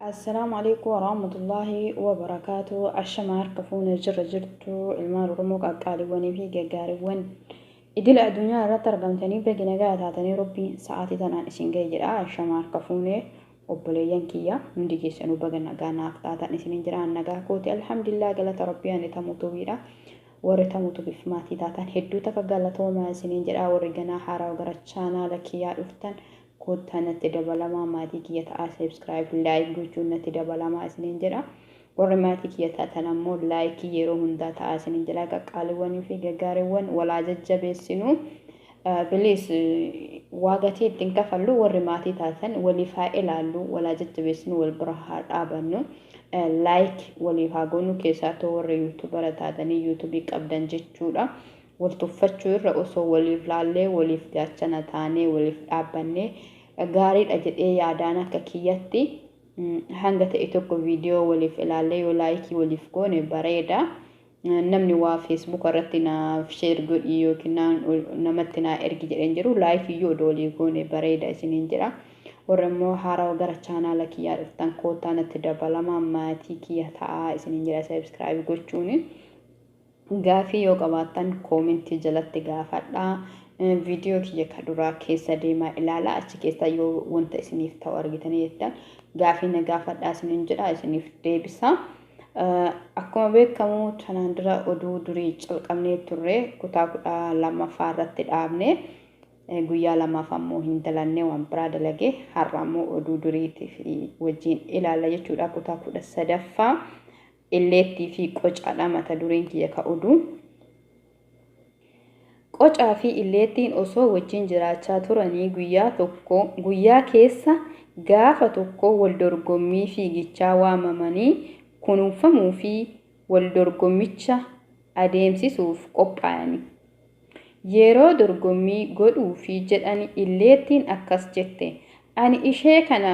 Assalaamu alaikum warahmatullaahi wabarakaatu. Ashama harka fuune, jirra jirtu ilmaan Oromoo qaqqaaliiwwanii fi gaggaariiwwan idila addunyaa irratti argamtanii, baga nagaa taatanii, Rabbiin sa'aatii tanaan isin ga'e jedha. Ashama harka fuune, obboleeyyan kiyya, hundi keessanuu baga nagaa naaf taatan isiniin jira. Nagaa kooti, alhamdulillah, galata Rabbii. Ani Tamuu Tubiidha. Warri Tamuu Tubiif maatii taatan hedduu takka galatoomaa isiniin jedha. Warri ganaa haaraa gara chaanaala kiyyaa dhuftan, koottaa natti dabalamaa, maatii kiyya ta'aa, subscribe, like gochuun natti dabalamaa isiniin jedha. Warri maatii kiyya taatan ammoo like yeroo hundaa ta'aa isiniin jedha. Qaqqaaliiwwanii fi gaggaariiwwan walaa jajjabeessinu. Please, waa gatii ittiin kafallu, warri maatii taatan waliif haa ilaallu, walaa jajjabeessinu, wal bira haa dhaabannu. Like waliif haa goonu, keessattuu warri YouTubera taatanii YouTubeii qabdan jechuudha. Wal tuffachuu irra osoo waliif laallee, waliif gaachana taanee, waliif dhaabbannee gaariidha jedhee yaadaan. Akka kiyyatti hanga ta'e tokko viidiyoo waliif ilaallee yoo likeii waliif goone bareeda. Namni waa Facebook irratti naaf share godhi yookiin namatti naa ergi jedheen jiru, likeii yoo walii goone bareeda isiniin jedha. Warri immoo haarawaa gara chaanaala kiyyaa dhuftan, koottaa natti dabalamaa, maatii kiyya ta'aa isiniin jedha subscribe gochuuni. Gaafii yoo qabaattan commentii jalatti gaafadhaa. Viidiyoo kiyya ka duraa keessa deemaa ilaala. Achi keessa yoo wanta isiniif ta'u argitanii jettan, gaafii na gaafadhaa isiniin jedha, isiniif deebisa. Akkuma beekamu, tanaan dura oduu durii calqabnee turre, kutaa 12ffaa irratti dhaabne. Guyyaa lamaaf ammoo hin dalannee, waan biraa dalage. Har'a ammoo oduu duriitiif wajjin ilaalla jechuudha. Kutaa 13ffaa, Illeettii fi Qocaadha mata dureen kiyya ka oduu. Qocaa fi illeettiin osoo wajjin jiraachaa turanii, guyyaa tokko, guyyaa keessa gaafa tokko wal dorgommii fiigichaa waamamanii kunuunfamuu fi wal dorgommicha adeemsisuuf qophaa'ani. Yeroo dorgommii godhuufi jedhani, illeettiin akkas jette: "Ani ishee kana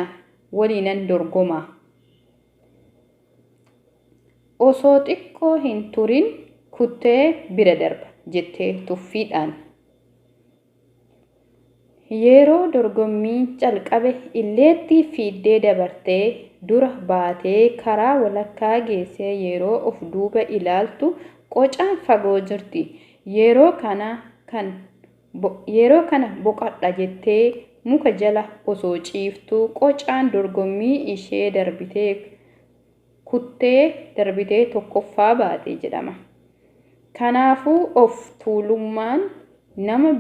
waliinan dorgoma. Osoo xiqqoo hin turin kuttee bira darba" jettee tuffiidhaan. Yeroo dorgommiin calqabe, illeettii fiiddee dabartee dura baatee karaa walakkaa geessee yeroo of duuba ilaaltu, qocaan fagoo jirti. Yeroo kana boqadha jettee muka jala osoo ciiftuu, qocaan dorgommii ishee darbitee kuttee darbitee tokkoffaa baate jedhama. Kanaafuu of tuulummaan nama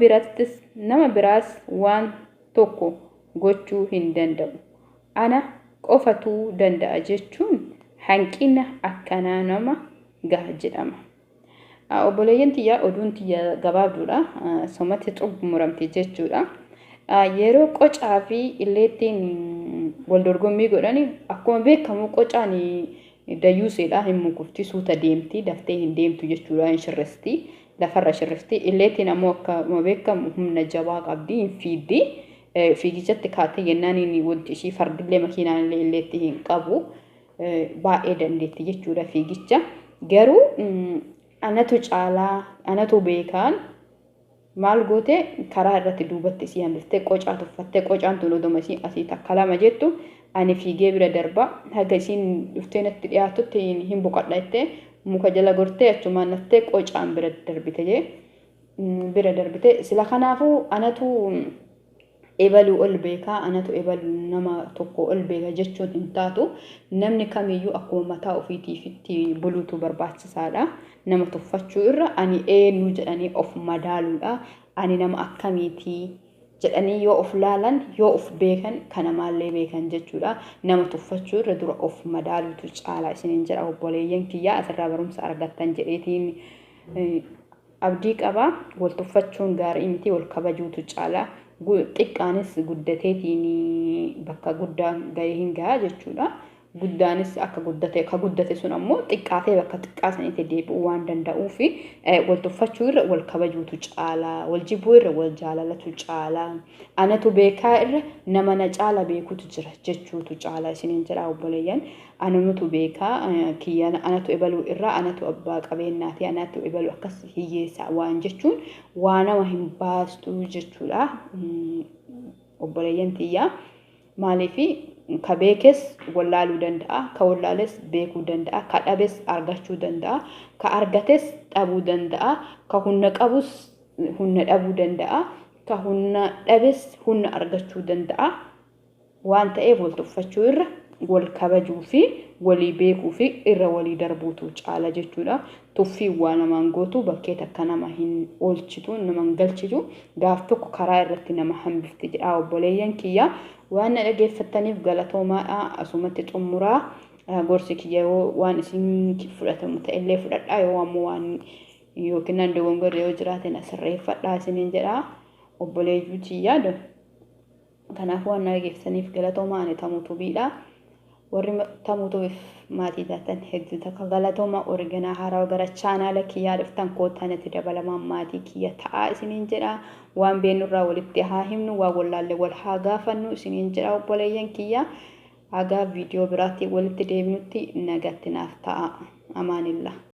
biraas waan tokko gochuu hin danda'u, ana qofatu danda'a jechuun hanqina akkanaa nama gaha jedhama. Obboleeyyan tiyyaa, oduun tiyya gabaabduudha. Somatti xumuramte jechuudha. Yeroo qocaa fi illeettiin wal dorgommii godhani, akkuma beekamu qocaan dayyuuseedha, hin mukufti, suuta deemti, daftee hin deemtu jechuudha, hin shirristi, lafarra shirrifti. Illeettiin ammoo akkuma beekamu humna jabaa qabdi, hin fiiddi. Fiigichatti kaatee jennaan, wanti ishii fardillee makiinaan illee illeetti hin qabu. Baay'ee dandeetti jechuudha fiigicha. Garuu anatu caalaa, anatu beekaan maal goote? Karaa irratti duubatti isii hambiftee, qocaa tuffattee, qocaan tun oduma isii asii takka lama jettu, ani fiigee bira darba, haga isiin dhuftee natti dhiyaatutti hin boqadha jettee muka jala gortee achumaan naftee qocaan bira darbite jee bira darbite sila. Kanaafuu anatu ebaluu ol beekaa, anatu ebaluu nama tokko ol beeka jechuun hin taatu. Namni kamiyyuu akkuma mataa ofiitiifitti buluutu barbaachisaadha. Nama tuffachuu irra ani eenyu jedhanii of madaaluudha. Ani nama akkamiitii jedhanii yoo of laalan, yoo of beekan, kana maallee beekan jechuudha. Nama tuffachuu irra dura of madaaluutu caala isiniin jedha. Obboleeyyan kiyyaa, asirraa barumsa argattan jedheetiin abdii qaba. Wal tuffachuun gaarii miti, wal kabajuutu caala. Xiqqaanis guddateetiin bakka guddaa gahee hin gahaa jechuudha. Guddaanis akka guddate, ka guddate sun ammoo xiqqaatee bakka xiqqaa sanitti deebi'uu waan danda'uuf, wal tuffachuu irra wal kabajuutu caala. Wal jibbuu irra wal jaalalatu caala. Anatu beekaa irra nama na caala beekutu jira jechuutu caala isiniin jedha, obboleeyyan. Anumatu beekaa kiyya, anatu ebaluu irraa, anatu abbaa qabeenyaati, anatu ebaluu akkas hiyyeessa waan jechuun waa nama hin baastu jechuudha. Obboleeyyan tiyyaa, maaliifi Ka beekes wallaaluu danda'a, ka wallaales beekuu danda'a, ka dhabes argachuu danda'a, ka argates dhabuu danda'a, ka humna qabus humna dhabuu danda'a, ka humna dhabes humna argachuu danda'a. Waan ta'eef wal tuffachuu irra wal kabajuu fi walii beekuu fi irra walii darbuutu caala jechuudha. Tuffiin waa namaan gootu, bakkee takka nama hin oolchitu, nama hin galchitu, gaaf tokko karaa irratti nama hambifti jedha obboleeyyan kiyya. Waan na dhageeffattaniif galatoomaadha. Asumatti xumuraa. Gorsi kiyya yoo waan isin fudhatamu ta'ellee fudhadhaa, yoo ammoo waan yookiin nan dogongorre yoo jiraate na sirreeffadhaa isiniin jedha obboleeyyuu tiyyaa. Kanaafuu waan na dhageessaniif galatoomaa. Ani Tamuu Tubiidha. Warri Tamuu Tubiif maatii taatan hedduu takka galatoomaa. Warri haarawaa gara chaanaala kiyyaa dhuftan koottaa natti dabalamaa, maatii kiyya ta'aa isiniin jedha. Waan beennurraa walitti haa himnu, waan wallaalle wal haa gaafannu isiniin jedha obboleeyyan kiyya. Hagaa viidiyoo biraatti walitti deebinutti nagatti naaf ta'a. Amaanillah.